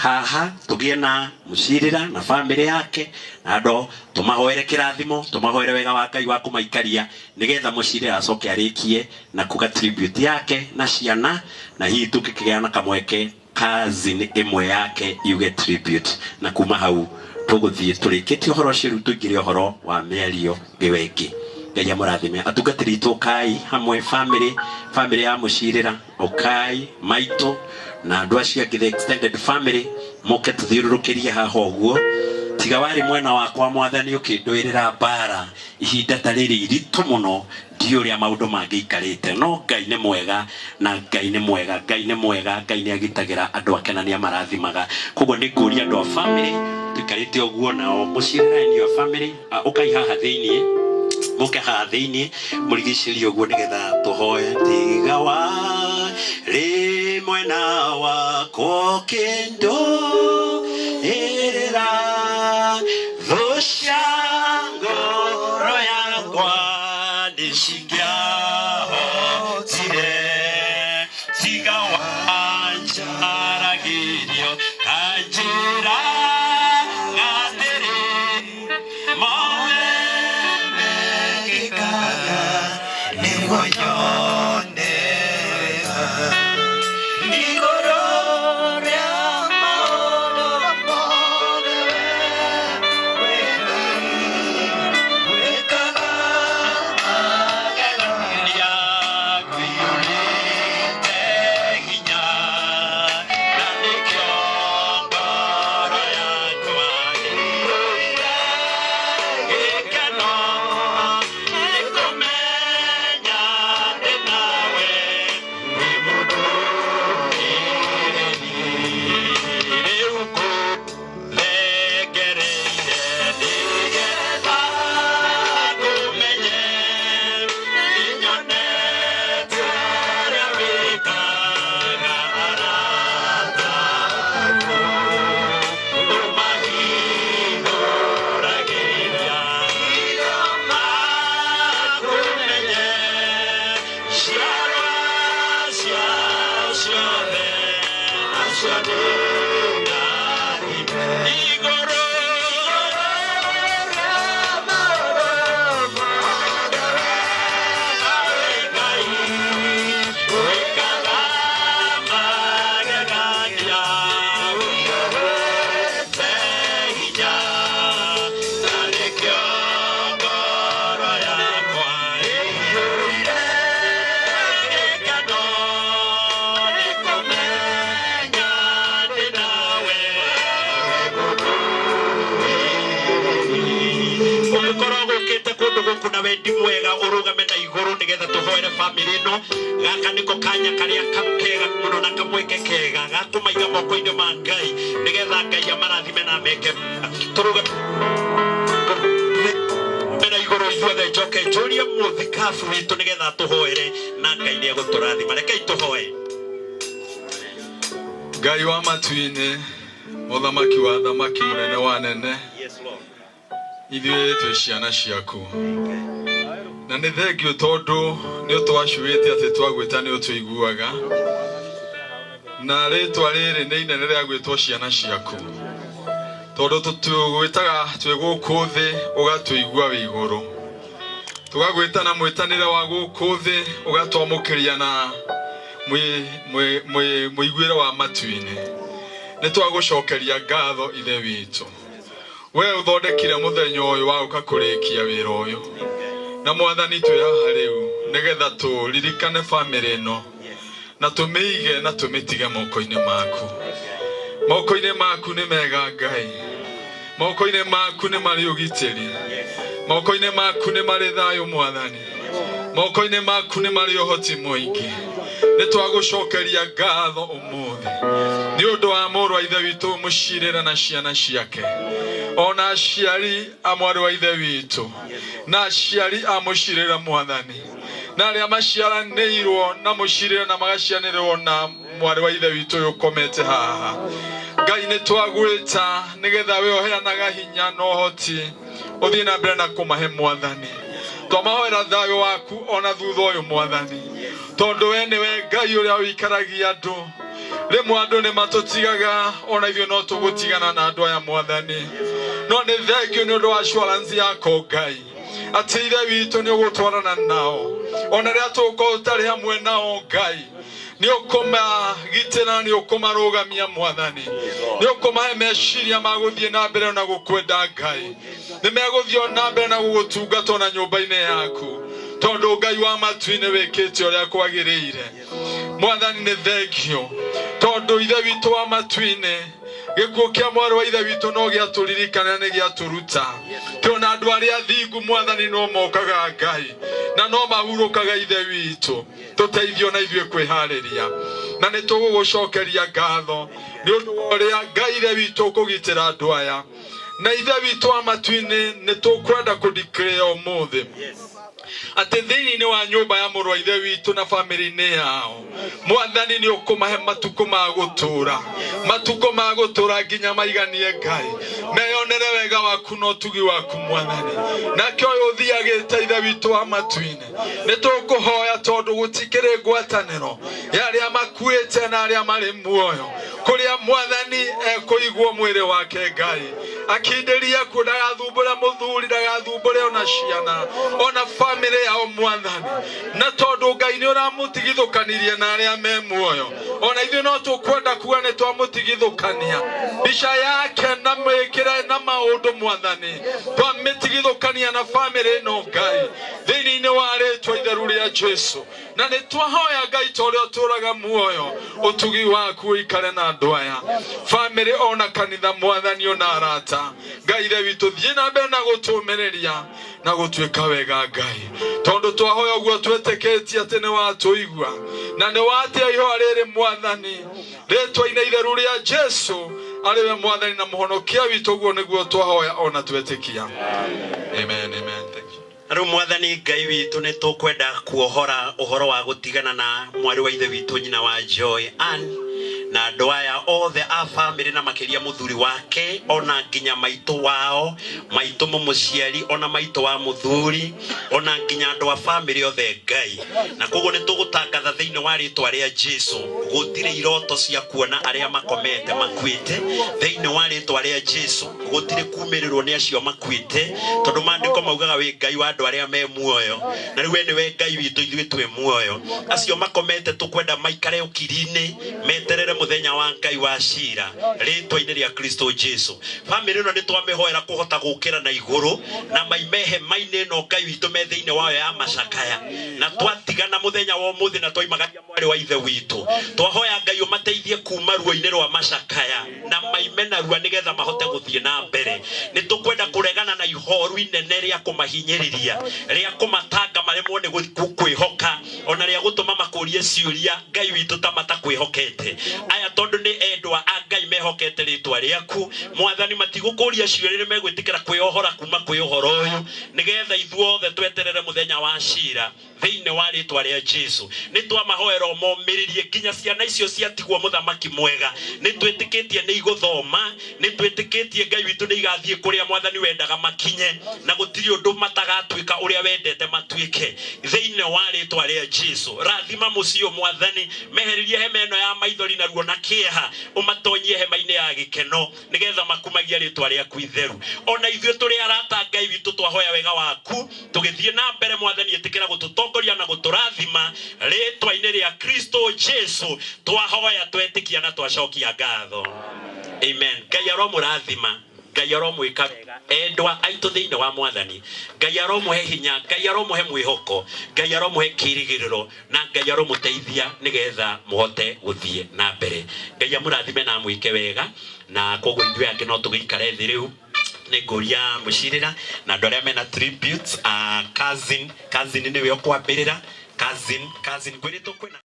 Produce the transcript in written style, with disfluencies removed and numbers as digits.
Haha tugie na Mucirira na family yake na andu tumahoere kirathimo, tumahoere wega wa Ngai wa kumaikaria nigetha Mucirira acoke arikie na kuga tribute yake na ciana, na hihi tukikigea na kamweke cousin imwe yake yuge tribute, na kuma hau tuguthie turikitie uhoro ucio riu tuingire uhoro wa mĩario ngiwengi. Ngai amũrathime atungatĩri itũ, ũkai hamwe family, family ya Mucirira, ũkai maitũ na andũ acio angĩ, the extended family, moke tuthiũrũrũkĩrie haha ũguo. Tiga warĩ mwena wakwa mwathani ũkĩndũĩrĩra mbara ihinda ta rĩrĩ iritũ mũno, ndiũ ũrĩa maũndũ mangĩikarĩte, no Ngai nĩ mwega, na Ngai nĩ mwega, Ngai nĩ mwega, Ngai nĩ agitagĩra andũ ake na nĩ amarathimaga. Koguo nĩ ngũria andũ a family tũikarĩte ũguo nao Mucirira and your family, ũkai haha thĩiniĩ, mũke haha thĩiniĩ mũrigicĩrie ũguo nĩgetha tũhoe. Tiga warĩ mwena wakwa ũkĩndũĩrĩra thũ cia ngoro yakwa nĩcingĩahotire, tiga wanjaragĩrio kanjĩra atĩrĩ mothe mekĩkaga nĩguo nyone wega. Igũrũ rĩa maũndũ mothe wee wĩ Ngai wĩkaga magegania, kũiyũrĩte hinya, na nĩkĩo ngoro yakwa ĩiyũire gĩkeno nĩkũmenya ndĩ nawe wĩ mũndũrĩrĩri. Rĩu ngũthengereire nĩgetha ngũmenye, nĩnyonete ũrĩa wĩkaga arata aku, ũmahingũragĩria makũmenye, ciarwa ciao ciothe nacio nĩ ngathime. Igũrũ rĩa maũndũ mothe wee Ngai wĩkaga magegania, ũiyũrĩte hinya, na nĩkĩo ngoro yakwa ĩiyũire gĩkeno nĩkũmenya ndĩ nawe. Ũngĩkorwo gũkĩte kũndũ gũkũ na wendi mwega, ũrũgame na igũrũ nĩgetha tũhoere family ĩno. Gaka nĩko kanya karĩa kega mũno na kamweke kega ga kũmaiga moko-inĩ ma Ngai nĩgetha Ngai amarathime na ameke. Tũrũgame na igũrũ ithuothe, njoke njũrie mũthikabu witũ nĩgetha tũhoere na Ngai nĩ egũtũrathima. Rekei tũhoe. Ngai wa matu-inĩ, mũthamaki wa thamaki, mũnene wa nene, ithuĩ twĩ ciana ciaku na nĩ thengiũ tondũ nĩ ũtwacuĩte atĩ twagwĩta nĩ ũtũiguaga, na rĩtwa rĩrĩ nĩ inene rĩa gwĩtwo ciana ciaku, tondũ tũtũgwĩtaga twĩ gũkũ thĩ ũgatũigua wĩ igũrũ, tũgagwĩta na mwĩtanĩre wa gũkũ thĩ ũgatwamũkĩria na mũiguĩre wa matu-inĩ. Nĩ twagũcokeria ngatho, Ithe witũ, we ũthondekire mũthenya ũyũ wa gũka kũrĩkia wĩra ũyũ. Na mwathani, twĩ haha rĩu nĩgetha tũririkane bamĩrĩ ĩno na tũmĩige na tũmĩtige moko-inĩ maku. Moko-inĩ maku nĩ mega, Ngai. Moko-inĩ maku nĩ marĩ ũgitĩri, moko-inĩ maku nĩ marĩ thayũ, mwathani. Moko-inĩ maku nĩ marĩ ũhoti mũingĩ. Nĩ twagũcokeria ngatho ũmũthĩ nĩ ũndũ wa mũrũ wa ithe witũ Mũcirĩra na ciana ciake, ona aciari a mwarĩ wa ithe witũ na aciari a Mũcirĩra, mwathani, na arĩa maciaranĩirwo na Mũcirĩra na magacianĩrwo na mwarĩ wa ithe witũ ũyũ ũkomete haha. Ngai, nĩ twagwĩta nĩgetha we ũheanaga hinya na ũhoti ũthiĩ na mbere na kũmahe. Mwathani, twamahoera thayũ waku ona thutha ũyũ, mwathani, tondũ we nĩwe Ngai ũrĩa ũikaragia andũ. Rĩmwe andũ nĩ matũtigaga, ona ithuĩ no tũgũtigana na andũ aya Mwathani. No nĩ thengio nĩ ũndũ wa assurance yako Ngai, atĩ Ithe witũ nĩ ũgũtwarana nao ona rĩrĩa tũgũkorwo tũtarĩ hamwe nao. Ngai, nĩ ũkũmagitĩra, nĩ ũkũmarũgamia Mwathani, nĩ ũkũmahe meciria ma gũthiĩ na mbere na gũkwenda. Ngai, nĩ megũthiĩ na mbere na gũgũtungata ona nyũmba-inĩ yaku, tondũ Ngai wa matu-inĩ wĩkĩte ũrĩa kwagĩrĩire. Mwathani, nĩ thengio tondũ Ithe witũ wa matu-inĩ, gĩkuũ kĩa mwarĩ wa Ithe witũ no gĩatũririkana, nĩ gĩatũruta tĩ ona andũ arĩa athingu, Mwathani, no mokaga Ngai na no mahurũkaga. Ithe witũ, tũteithio na ithuĩ kwĩharĩria, na nĩ tũgũgũcokeria ngatho nĩ ũndũ wa ũrĩa Ngai Ithe witũ ũkũgitĩra andũ aya. Na Ithe witũ wa matu-inĩ, nĩ tũkwenda kũdeclare ũmũthĩ atĩ thĩinĩ wa nyũmba ya mũrũ wa Ithe witũ na bamĩrĩ-inĩ yao, Mwathani, nĩ ũkũmahe matukũ ma gũtũũra, matukũ ma gũtũũra nginya maiganie. Ngai, meyonere wega waku na ũtugi waku, Mwathani. Nake ũyũ ũthiagĩte, Ithe witũ wa matu-inĩ, nĩ tũkũhoya tondũ gũtikĩrĩ ngwatanĩro ya arĩa makuĩte na arĩa marĩ muoyo, kũrĩa Mwathani ekũigwo mwĩrĩ wake. Ngai, akindĩria kuo, ndagathumbũre mũthuri, ndagathumbũre ona ciana, ona bamĩrĩ yao, Mwathani. Na tondũ Ngai nĩ ũramũtigithũkanirie na arĩa me muoyo, ona ithuĩ no tũkwenda kuga nĩ twamũtigithũkania mbica yake na mĩkĩre na maũndũ, Mwathani, twamĩtigithũkania na bamĩrĩ ĩno, Ngai, thĩinĩ-inĩ wa rĩtwa itheru rĩa Jesu. Na nĩ twahoya, Ngai, ta ũrĩa ũtũũraga muoyo, ũtugi waku ũikare na andũ aya, bamĩrĩ, ona kanitha, Mwathani, ona arata. Ngai Ithe witũ, thiĩ na mbere na gũtũmĩrĩria na gũtuĩka wega, Ngai, tondũ twahoya ũguo twĩtĩkĩtie atĩ nĩ watũigua na nĩ watia ihoya rĩrĩ, Mwathani, rĩtwa-inĩ itheru rĩa Jesu, arĩ we Mwathani na Mũhonokia witũ. Ũguo nĩguo twahoya ona twetĩkia. Amen, amen. Thank you. Rĩu Mwathani Ngai witũ, nĩ tũkwenda kuohora ũhoro wa gũtigana na mwarĩ wa Ithe witũ, nyina wa Joy Ann, na andũ aya othe a bamĩrĩ, na makĩria mũthuri wake, ona nginya maitũ wao, maitũ mũmũciari, ona maitũ wa mũthuri, ona nginya andũ a bamĩrĩ othe, Ngai. Na koguo nĩ tũgũtangatha thĩinĩ wa rĩtwa rĩa Jesu, gũtirĩ iroto cia kuona arĩa makomete makuĩte. Thĩinĩ wa rĩtwa rĩa Jesu, gũtirĩ kumĩrĩrwo nĩ acio makuĩte, tondũ maandĩko maugaga wĩ Ngai wa andũ arĩa me muoyo, na rĩu we nĩwe Ngai witũ, ithuĩ twĩ muoyo. Acio makomete tũkwenda maikare ũkiri-inĩ, meterere mũthenya wa Ngai wa cira, rĩtwa-inĩ rĩa Kristo Jesu. Bamĩrĩ ĩno nĩ twamĩhoera kũhota gũkĩra na igũrũ na maime hema-inĩ ĩno, Ngai witũ, me thĩinĩ wayo ya macakaya. Na twatigana mũthenya wa ũmũthĩ na twaimagaria mwarĩ wa Ithe witũ, twahoya Ngai ũmateithie kuma ruo-inĩ rwa macakaya na maime narua nĩgetha mahote gũthiĩ na mbere. Nĩ tũkwenda kũregana na ihoru inene rĩa kũmahinyĩrĩria, rĩa kũmatanga maremwo nĩ kwĩhoka, ona rĩa gũtũma makũrie ciũria, Ngai witũ, ta matakwĩhokete. Aya tondũ nĩ endwa a Ngai mehokete rĩtwa rĩaku, Mwathani, matigũkũria ciũria, nĩ megwĩtĩkĩra kwĩohora kuma kwĩ ũhoro ũyũ, nĩgetha ithuothe tweterere mũthenya wa cira. Thĩinĩ wa rĩtwa rĩa Jesu, nĩ twamahoera ũmomĩrĩrie nginya ciana icio ciatigwo. Mũthamaki mwega, nĩ twĩtĩkĩtie nĩ igũthoma, nĩ twĩtĩkĩtie, Ngai witũ, nĩ igathiĩ kũrĩa Mwathani wendaga makinye, na gũtirĩ ũndũ matagatuĩka ũrĩa wendete matuĩke. Thĩinĩ wa rĩtwa rĩa Jesu, rathima mũciĩ ũyũ, Mwathani, mehererie hema ĩno ya maithori na ruo na kĩeha, ũmatonyie hema-inĩ ya gĩkeno, nĩgetha makumagie rĩtwa rĩaku itheru. Ona ithuĩ tũrĩ arata, Ngai witũ, twahoya wega waku tũgĩthiĩ na mbere. Mwathani, ĩtĩkĩra gũtũtongoria na gũtũrathima. Rĩtwa-inĩ rĩa Kristo Jesu twahoya, twetĩkia na twacokia ngatho. Amen. Ngai aromũrathima, Ngai aromwĩka wega, endwa aitũ thĩinĩ wa Mwathani. Ngai aromũhe hinya, Ngai aromũhe mwĩhoko, Ngai aromũhe kĩĩrĩgĩrĩro, na Ngai aromũteithia nĩgetha mũhote gũthiĩ na mbere. Ngai amũrathime na amwĩke wega. Na koguo ithuĩ angĩ no tũgĩikare thĩ. Rĩu nĩ ngũria mũcirĩra na andũ arĩa mena tributes, cousin nĩwe ũkwambĩrĩra. Cousin, cousin, ngwĩrĩtwo kwĩna